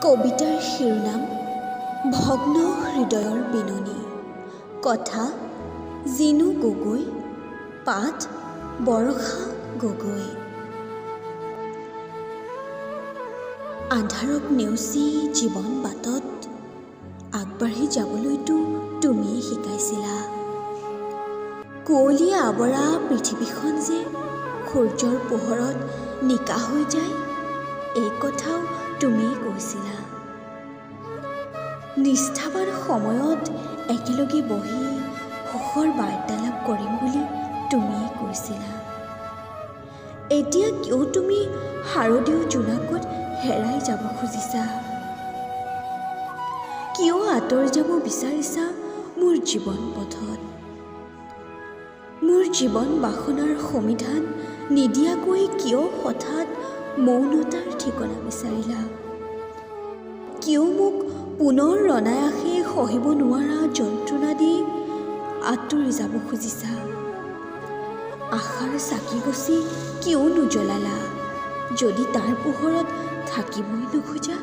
কবিতাৰ শিৰোনাম ভগ্ন হৃদয়ৰ বিননি। কথা জিনু গগৈ, পাঠ বৰষা গগৈ। আন্ধাৰক নেওচি জীৱন বাটত আগবাঢ়ি যাবলৈতো তুমিয়েই শিকাইছিলা। কুঁৱলীয়ে আৱৰা পৃথিৱীখন যে সূৰ্যৰ পোহৰত নিকা হৈ যায়, এই কথাও তুমিয়েই কৈছিলা। নিষ্ঠাবান সময়ত একেলগে বহি সুখৰ বাৰ্তালাপ কৰিম বুলি তুমিয়েই কৈছিলা। এতিয়া কিয় তুমি শাৰদীয় জোনাকত হেৰাই যাব খুজিছা? কিয় আঁতৰি যাব বিচাৰিছা মোৰ জীৱন পথত? মোৰ জীৱন বাসনাৰ সমিধান নিদিয়াকৈ কিয় হঠাৎ মৌনতাৰ ঠিকনা বিচাৰিলা? কিয় মোক পুনৰ অনায়াসে সহিব নোৱাৰা যন্ত্ৰণা দি আঁতৰি যাব খুজিছা? আশাৰ চাকিগছি কিয় নুজ্বলালা, যদি তাৰ পোহৰত থাকিবই নোখোজা?